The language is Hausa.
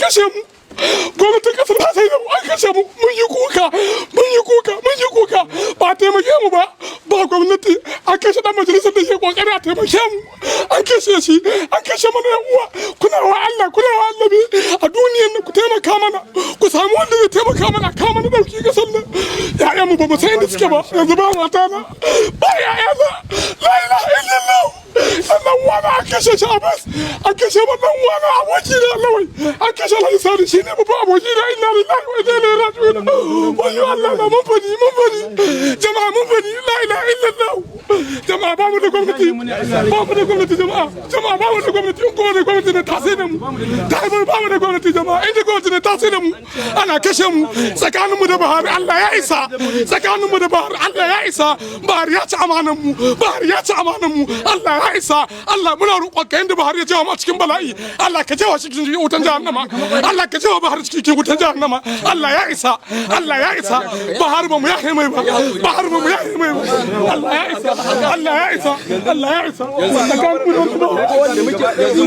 Kashe mu. Gwamnatin kasar ta sai da mu, an kashe mu. Mun yi kuka, mun yi kuka, mun yi kuka, ba taimake mu ba. Ba gwamnati. An kashe dan majalisar da ke kokari a taimake mu, an kashe shi, an kashe mana yan uwa. Kuna wa Allah, kuna wa Annabi, a duniyar nan ku taimaka mana, ku samu wanda zai taimaka mana, ka mana dauki kasar nan. Ya'yan mu ba mu san inda suke ba yanzu. Ba mata na, ba ya'ya na. La ilaha illallah. Sannan uwana an kashe shi, Abbas, an kashe wannan uwana, aboki na Lawai, an kashe Alhaji Sani, shi ne babban aboki na. Inna lillahi wa inna ilaihi raji'un. Wayo Allah na, mun fadi, mun fadi jama'a, mun fadi. La ilaha illallah. Jama'a, ba mu da gwamnati, ba mu da gwamnati jama'a. Jama'a, ba mu da gwamnati. In kuma da gwamnati ne, ta sai da mu, ta ba mu da gwamnati jama'a. Inda gwamnati ne, ta sai da mu, ana kashe mu. Tsakanin mu da Buhari, Allah ya isa. Tsakanin mu da Buhari, Allah ya isa. Buhari ya ci amanan mu, Buhari ya ci amanan mu. Allah ya isa. Allah, muna roƙon ka, inda Buhari ya jewa mu a cikin bala'i, Allah ka jewa shi cikin wutan jahannama. Allah ka jewa Buhari cikin wutan jahannama. Allah ya isa, Allah ya isa. Buhari, ba mu yahe mai ba. Buhari, ba mu yahe mai ba. Allah ya isa, Allah ya isa, Allah ya isa. Tsakanin mu da Buhari.